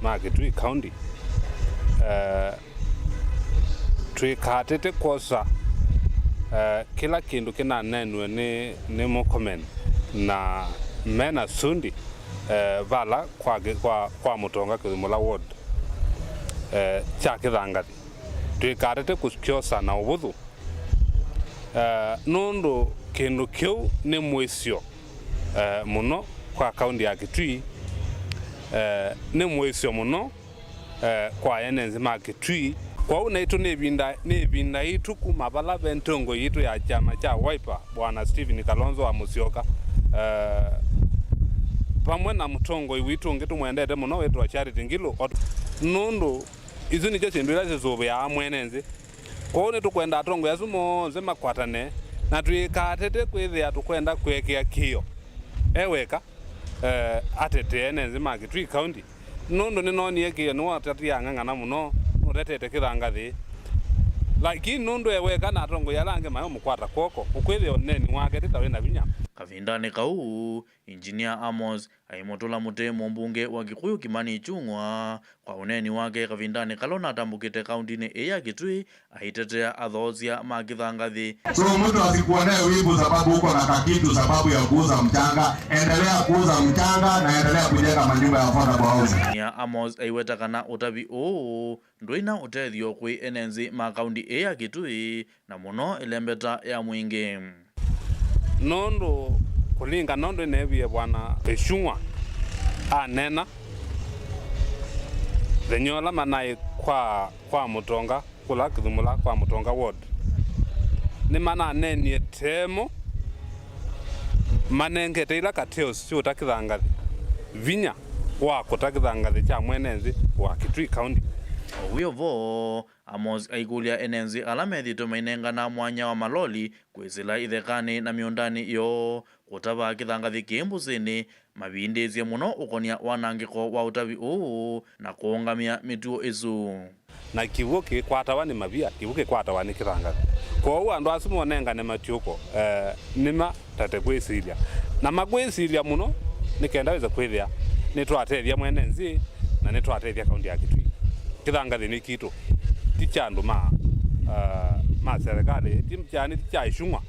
ma Kitui County, uh, twĩkatete kwosa, uh, kĩla kĩndũ kĩnaneenwe nĩ, nĩ Murkomen na mena Sudi, uh, vala kwa, kwa, kwa Mũtonga Kĩthumũla ward, uh, kya kĩthangathĩ. Twĩkatete kũkyosa na ũvũthũ, eh, nũndũ kĩndũ kĩu nĩ mũĩsyo, eh, mũno kwa kaũndĩ ya Kitui, eh, nĩ mũĩsyo mũno, eh, kwa ene nthĩ ma Kitui. Kwoou naitũ nĩ ĩvinda, nĩ ĩvinda yitũ kuma vala ve ntongoi yitũ ya kyama kya Wiper, Bwana Stephen Kalonzo wa Musyoka, eh, vamwe na mũtongoi witũ ũngĩ tũmwendete mũno wĩtwa Charity Ngilu, o-, nũndũ isu nĩsyo syĩndũ ila sisũvĩaa mwene nthĩ. Kwoou nĩtũkwenda atongoi asu monthe makwatane, na twĩkatete kwĩthĩa tũkwenda kũekea kĩĩo e weka, eh, atetee ene nthĩ ma Kitui County, nũndũ nĩnoonie kĩĩo nĩwatatia ng'ang'ana mũno, nũtetete kĩthangathĩ. Lakini nũndũ e weka na atongoi ala angĩ mayũmũkwata kw'oko, ũkwĩthĩa ũneeni wake ti ta wĩ na vinya. Kavindanĩ kau, Engineer Amos aimũtũla mũtĩ mũmbunge wa Kikuyu Kimani Ichung'wa kwa ũneeni wake kavindanĩ kala ũnatambũkĩte kaũndĩnĩ ĩĩ ya Kitui aitetea athoosya ma kĩthangathĩ. So mtu asikuonee wivu sababu uko na kakitu sababu ya kuuza mchanga. Endelea kuuza mchanga na endelea kujenga manyumba ya affordable housing. Engineer Amos aiweta kana ũtavi ũũ ndũina ũtethyo kwĩ ene nthĩ ma kaũndĩ ĩĩ ya Kitui, na mũno ĩlembeta ya Mwingĩ. Nũndũ kũlingana ũndũ neewie Bwana Ichung'wa aneena, thenya ũla manaĩ kwa, kwa Mũtonga, kũla Kĩthumũla kwa Mũtonga ward, nĩmananeenie temo manengete ila cartels syũta kĩthangathĩ vinya wa kũta kĩthangathĩ kya mwene nthĩ wa Kitui County. O wĩ o vo, Amos aikũlya ene nthĩ ala methĩĩtwe mainengana mwanya wa maloli kwĩsĩla ithekanĩ na mĩũndanĩ yoo kũtavaa kĩthangathĩ kĩĩ mbũsĩnĩ mavindĩĩsye mũno ũkonia wanangĩko wa ũtavi ũũ na kũũngamya mĩtuo ĩsu. Na kĩw'ũ kĩkwatawa nĩ mavia, kĩw'ũ kĩkwatawa nĩ kĩthangathĩ. Kwoou andũ asu monengane matiũko, eh, nĩma tate kwĩsilya. Na makwĩsilya mũno nĩ kenda wĩse kwĩthĩa nĩtwatethya mwene nthĩ na nĩtwatethya kaũndĩ ya Kitui. Kĩthangathĩ nĩ kitũ, ti kya andũ ma, ah, ma serikali, ti kya, nĩ ti kya Ichung'wa.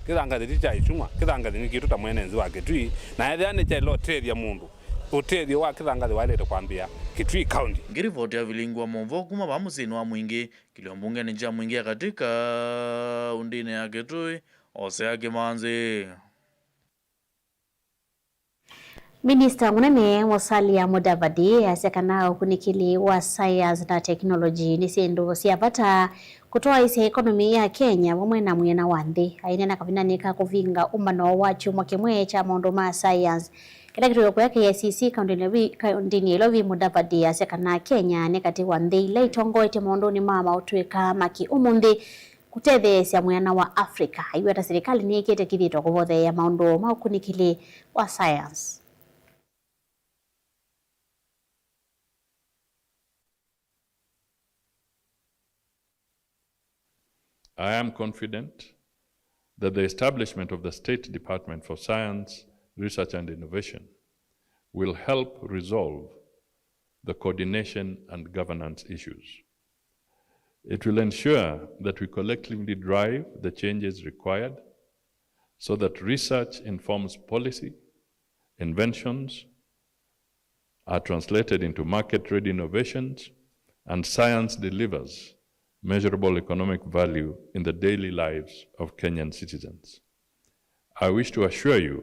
Kĩthangathĩ ti kya Ichung'wa, kĩthangathĩ nĩ kitũ ta mwene nthĩ wa Kitui. Na ethĩa nĩ kyaĩle ũtethya mũndũ, ũtethyo wa kĩthangathĩ waĩlĩte kwambĩĩa Kitui County. Ngĩrivoti ya vilingi wa maũvoo kuma vaa mũsyĩnĩ wa Mwingĩ, kĩlio mbungenĩ kya Mwingĩ ya Katĩ kaũndĩnĩ ya Kitui, Hosea Kĩmanzi. Minista mũnene Musalia Mudavadi easya kana ũkunĩkĩli wa science na technology nĩ syĩndũ sya vata kũtwaĩĩsya ĩkonomi ya Kenya vamwe na mwĩana wa nthĩ. Aineena kavindanĩ ka kũvinga ũmbano wa kyumwa kĩmwe kya maũndũ ma science kĩla kĩtũĩwe kũya K I C C kaũndĩnĩ ya Nairobi, kaũndĩnĩ ya Nairobi, Mudavadi easya kana Kenya nĩ katĩ wa nthĩ ila itongoetye maũndũnĩ ma maũtũĩka ma kĩ-ũmũnthĩ kũtetheesya mwĩana wa Africa. Aiweta silikalĩ nĩyĩkĩte kĩthito kũvotheea maũndũ ma ũkunĩkĩli wa science. I am confident that the establishment of the State Department for Science, Research and Innovation will help resolve the coordination and governance issues. It will ensure that we collectively drive the changes required so that research informs policy, inventions are translated into market-ready innovations, and science delivers measurable economic value in the daily lives of Kenyan citizens. I wish to assure you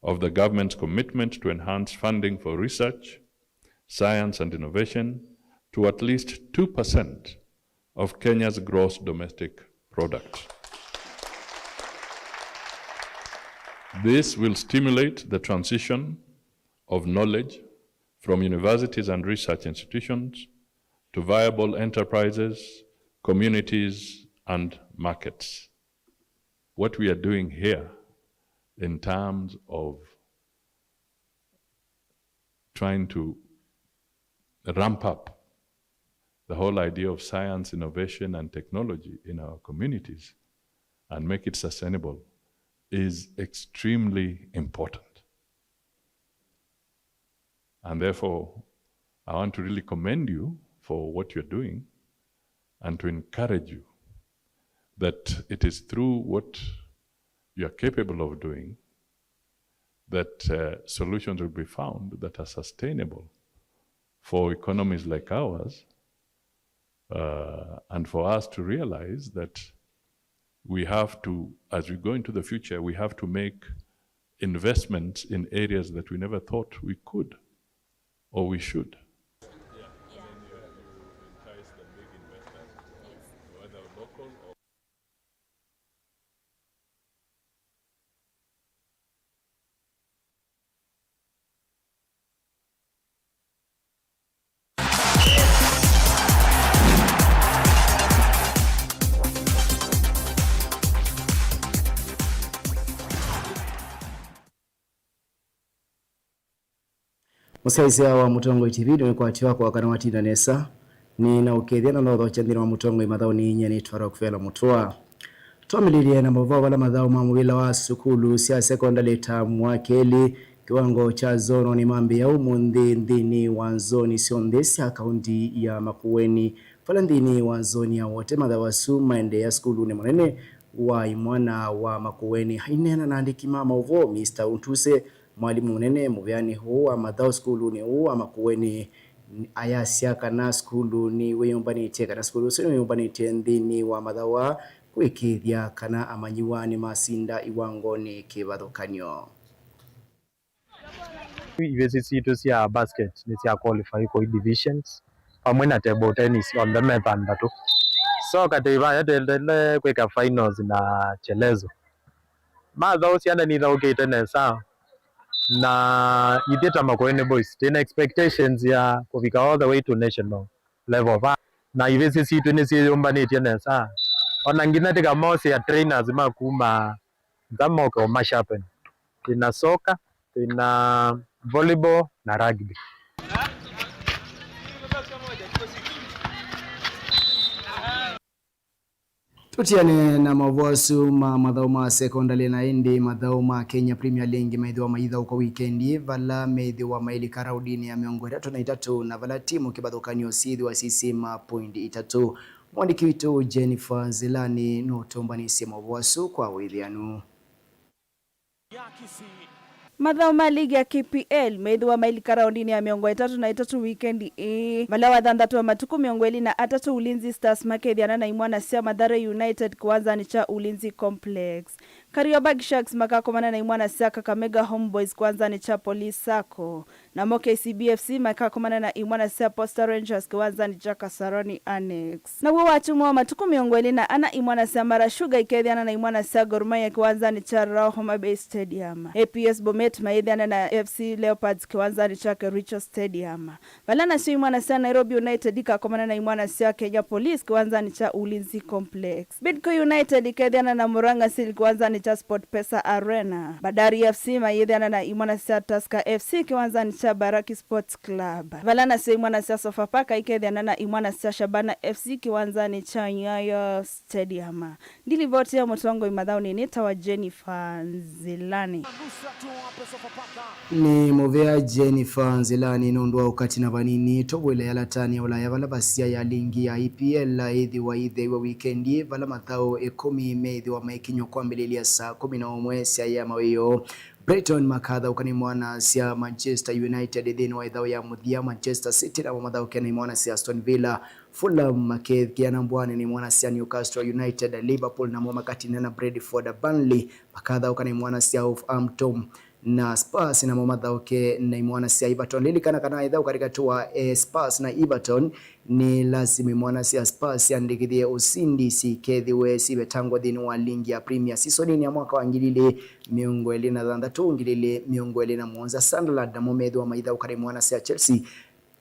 of the government's commitment to enhance funding for research, science and innovation to at least two percent of Kenya's gross domestic product. This will stimulate the transition of knowledge from universities and research institutions to viable enterprises, communities, and markets. What we are doing here in terms of trying to ramp up the whole idea of science, innovation, and technology in our communities and make it sustainable is extremely important. And therefore, I want to really commend you for what you're doing and to encourage you that it is through what you are capable of doing that, uh, solutions will be found that are sustainable for economies like ours, uh, and for us to realize that we have to, as we go into the future, we have to make investments in areas that we never thought we could or we should. Yeah. And then you, you entice the big investors, whether local or Mũsyaĩĩsya wa Mũtongoi T V nĩwĩkwatya wakwa kana watinda nesa. Nĩ na ũkethya na nothokya nthĩnĩ wa Mũtongoi mathaũnĩ inya nĩtwa Rockefeller Mũtũa. Twambĩlĩlye na mavao vala mathaũ ma mũvĩla wa sukulu sya sekondalĩ tamu wa kelĩ kĩwango kya zono nĩmambĩĩa ũmũnthĩ nthĩnĩ wa nzoni syonthe sya kaunti ya Makueni, vala nthĩnĩ wa nzoni ya Wote mathaũ asu maendeea sukulunĩ mũnene wa imwana wa Makueni. Aineena na andĩki ma maũvoo, Mister Untuse, mwalimũ mũnene mũvĩanĩ ũũ wa mathaũ sukulunĩ ũũ wa Makueni, ayasya kana sukulu nĩwĩyũmbanĩtye, kana sukulu ũsu nĩwĩyũmbanĩtye nthĩnĩ wa mathaũ aa kũĩkĩĩthya kana amanyĩw'a nĩmasinda iwangonĩ kĩvathũkany'o. Ivĩsĩ sitũ sya basket nĩ sya qualify kũi divisions, vamwe na table tennis, onthe me thanthatũ. So katĩ vaya tendele kwĩka finals na chelezo. Mathaũ syana nithaũkĩte nesa, na ithyĩ ta Makueni Boys, twĩna expectations ya kũvika all the way to national level va. Na ivĩsĩ sitũ nĩsyĩyũmbanĩtye nesa. Ona nginya tĩkamosea trainers ma kuma nza moke o masharpen. Twĩna soccer, twĩna volleyball na rugby. Tũtiane na maũvoo asu ma mathaũ ma sekondalĩ na ĩndĩ mathaũ ma Kenya Premier League maĩthĩwa maithaũkwa wikendi vala meĩthĩwa mailika raundinĩ ya mĩongo ĩtatũ na itatũ na vala timũ kĩvathũkany'o syĩthĩwa syĩsĩ ma point itatũ. Mwandĩki witũ Jennifer Nzilani nũtũmbanĩsye maũvoo asu kwa wĩthĩanu. Mathaũ ma ligi ya K P L meĩthĩwa mailika raundinĩ ya mĩongo ĩtatũ na ĩtatũ wikendi ĩĩ, vala wathanthatũ wa matukũ mĩongo ĩlĩ na atatũ Ulinzi Stars makethiana na imwana sya Mathare United kĩwanzanĩ kya Ulinzi Complex. Kariobangi Sharks makakomana na imwana sya Kakamega Homeboys kĩwanzanĩ kya Police Sacco. Namo K C B F C makakomana na imwana sya Posta Rangers kĩwanzanĩ kya Kasarani Annex. Naw'o Wakyumwa wa matukũ mĩongo ĩlĩ na ana, imwana sya Mara Sugar ikethiana na imwana sya Gor Mahia kĩwanzanĩ kya Raw Homa Bay Stadium. A P S Bomet mayĩthiana na F C Leopards kĩwanzanĩ kya Kericho Stadium. Vala nasyo imwana sya Nairobi United ikakomana na imwana sya Kenya Police kĩwanzanĩ kya Ulinzi Complex. Bidco United ikethiana na Murang'a Seal kĩwanzanĩ kya SportPesa Arena. Bandari F C mayĩthiana na imwana sya Tusker F C kĩwanzanĩ kya Baraki Sports Club. Vala nasyo imwana sya Sofapaka ikethiana na imwana sya Shabana F C kĩwanzanĩ kya Nyayo Stadium. Ndilivoti ya Mũtongoi mathaũnĩ nĩtawa Jennifer Nzilani. Nĩ mũvea Jennifer Nzilani nũndũ wa ũkati na vanini tũvũĩle yalatani ya Ũlaya vala vasia ya lingi ya E P L ĩthĩwa ĩtheiwe wikendi vala mathaũ ĩkũmi meĩthĩwa maikinywa kwambĩlĩlya saa kũmi na ũmwe sya ya mawĩoo. Brighton makathaũka na imwana sya Manchester United nthĩnĩ wa ĩthaũ ya mũthya. Manchester City namo mathaũke na imwana sya Aston Villa. Fulham makethĩana mbwanĩ na imwana sya Newcastle United. Liverpool namo makatinda na Brentford. Burnley makathaũka na imwana sya Wolverhampton. Na Spurs namo mathaũke na imwana sya Everton. Lilikana kana ĩthaũ katĩkatĩ wa, eh, Spurs na Everton, nĩ lasima imwana sya Spurs syandĩkĩthye ũsindi sikethĩwe sivetangwa nthĩnĩ wa lingi ya Premier seasonini ya mwaka wa ngili ilĩ mĩongo ĩlĩ na thanthatũ, ngili ilĩ mĩongo ĩlĩ na mũonza. Sunderland namo methĩwa maithaũka na imwana sya Chelsea.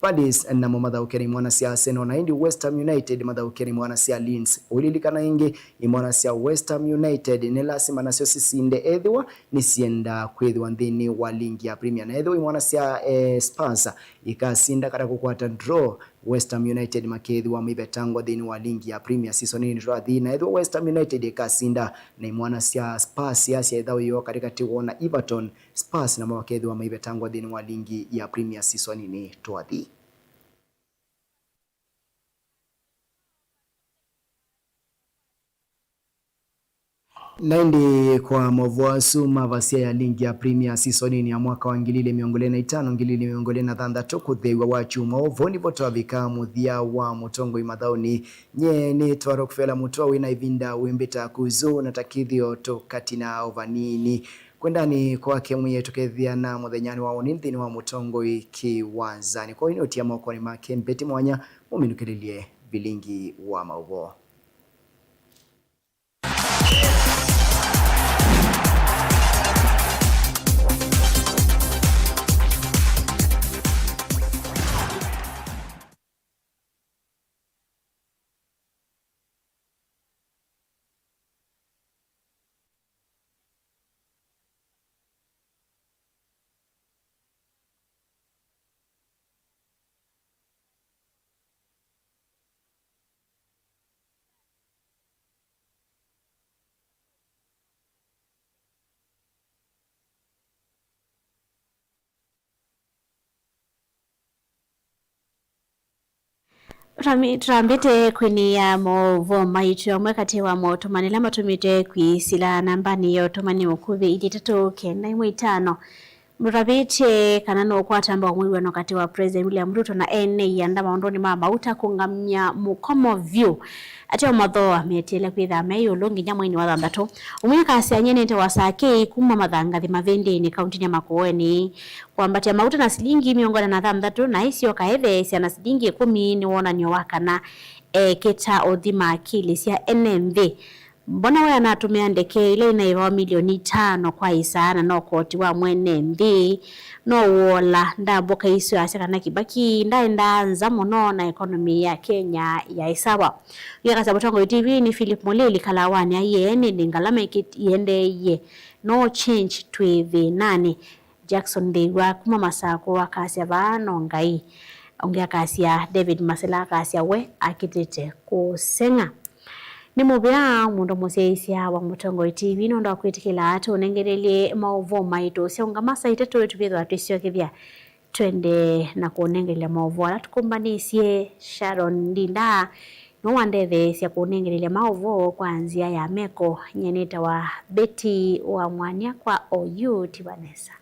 Palace namo mathaũke na imwana sya Arsenal, na ĩndĩ West Ham United mathaũke na imwana sya Leeds. Ũililikana ĩngĩ, imwana sya West Ham United nĩ lasima nasyo sisinde ethĩwa nĩsyenda kwĩthĩwa nthĩnĩ wa lingi ya Premier. Na ethĩwa imwana sya, eh, Spurs ikasinda kana kũkwata draw, West Ham United makeethĩwa maivetangwa nthĩnĩ wa lingi ya Premier season ĩno twathi. Na ethĩwa West Ham United ĩkasinda na imwana sya Spurs yasya ĩthaũ yoo katĩkatĩ woo na Everton, Spurs namo makeethĩwa maivetangwa nthĩnĩ wa lingi ya Premier season ĩno twathi. Na ĩndĩ kwa maũvoo asu ma vasya ya lingi ya Premier season ĩno ya mwaka wa ngili ili mĩongo ĩlĩ na itano, ngili ili mĩongo ĩlĩ na thanthatũ, kũtheew'a wa kyumwa, ũvoo nĩvo twavika mũthya wa mũtongoi mathaũnĩ. Nyie nĩtawa Rockefeller Mũtũa, wĩ na ĩvinda wĩmbĩta kuzu na takĩthyo tũkatina o vanini. Kwendani kwake mwie tũkethĩana mũthenyanĩ wa ũnĩ nthĩnĩ wa mũtongoi kĩwanzanĩ. Kwa ĩno ũtia mokonĩ make Mbeti Mwanya, mũminũkĩlĩlye vilingi wa maũvoo. Tũrambi-, tũrambĩte kwĩnĩa maũvoo maitũ. Amwe katĩ wa motũmani ala matũmĩte kwĩsĩla nambanĩ ya ũtũmani mũkuvĩ ilĩ itatũ kenda ĩmwe itano. Mũtavĩtye kana nũkwata mbau mwĩw'ano katĩ wa President William Ruto na ene ianda maũndũnĩ ma mauta kũngamya mũkomo vyũ. Ateo mathooa meteele kwĩthaa me ĩũlũ nginya mweinĩ wa thanthatũ. Ũmwe akasya, "Nyie nĩtawa Sakei kuma Mathangathi Mavĩndĩnĩ, kauntinĩ ya Makueni. Kwambatya mauta na silingi mĩongo ĩna na thanthatũ na isyoka ĩtheesya na silingi ĩkũmi nĩ wonany'o wa kana ekĩta ũthima akili sya ene nthĩ. Mbona we anatũmĩa ndeke ila inaĩvawa milioni itano kwa ĩsaa na no koti wa mwene nthĩ no ũola ndambũka isu?" Asya kana Kibaki ndaendaa nza mũno na economy ya Kenya yaĩ sawa. Ũyakasya Mũtongoi T V nĩ Philip Mũlĩli Kalawanĩ aiee nĩndĩ ngalama ĩkĩt-, ĩendeeie, no change, twĩ thĩnanĩ. Jackson Ndĩw'a kuma Masakũ akasya vaa no Ngai. Ũngĩ akasya, David Masela akasya we akĩtĩte kũseng'a. Nĩ mũvea mũndũ mũsyaĩĩsya wa Mũtongoi T V nũndũ wa kwĩtĩkĩla tũũnengelelye maũvoo maitũ. Syaũngama saa itatũ tũvĩthwa twĩsyokethya twende na kũũnengelelya maũvoo ala tũkũmbanĩsye. Sharon Ndinda nĩwe wandetheesya kũũnengelelya maũvoo kwa nzĩa ya meko. Nyie nĩtawa Betty wa Mwania kwa Oyu ti Vanessa.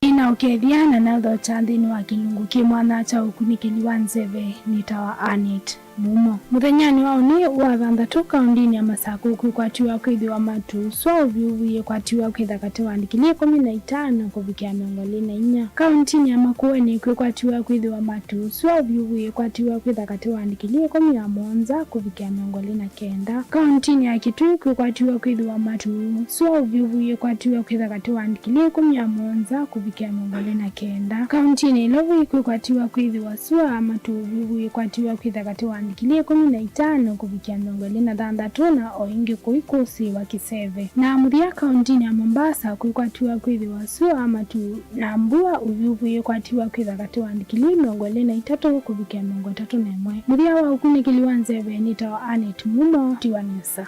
Nĩnaũkethya na nathokya nthĩnĩ wa kĩlungu kĩ mwanya kya ũkunĩkĩli wa nzeve nĩtawa Annet Mumo. Mũthenyanĩ wa ũnĩ wa thanthatũ, kaũndĩnĩ ya Masakũ kwĩkwatiw'a kwĩthĩwa matu sua ũvyũvu yĩkwatiw'a kwĩtha katĩ wa ndikilii ĩkũmi na itano kũvikĩa mĩongo ĩlĩ na inya. Kaũndĩnĩ ya Makueni kwĩkwatiw'a kwĩthĩwa matu sua ũvyũvu yĩkwatiw'a kwĩtha katĩ wa ndikilii ĩkũmi na mũonza kũvikĩa mĩongo ĩlĩ na kenda. Kaũndĩnĩ ya Kitui kwĩkwatiw'a kwĩthĩwa matu sua ũvyũvu yĩkwatiw'a kwĩtha katĩ wa ndikilii ĩkũmi na mũonza kũvikĩa mĩongo ĩlĩ na kenda. Kaũntĩnĩ ya Nairobi kwĩkwatiw'a kwĩthĩwa sua matu ũvyũvu yĩkwatiw'a kwĩtha katĩ wa ndikilii ĩkũmi na itano kũvikĩa mĩongo ĩlĩ na thanthatũ, na o ĩngĩ kũi kũsĩĩwa kĩseve. Na mũthya, kaũntĩnĩ ya Mombasa kwĩkwatiw'a kwĩthĩwa sua matu na mbua ũvyũvu yĩkwatiw'a kwĩtha katĩ wa ndikilii mĩongo ĩlĩ na itatũ kũvikĩa mĩongo ĩtatũ na ĩmwe. Mũthya wa ũkunĩkĩli wa nzeve nĩtawa Annet Mumo, tiwa nesa.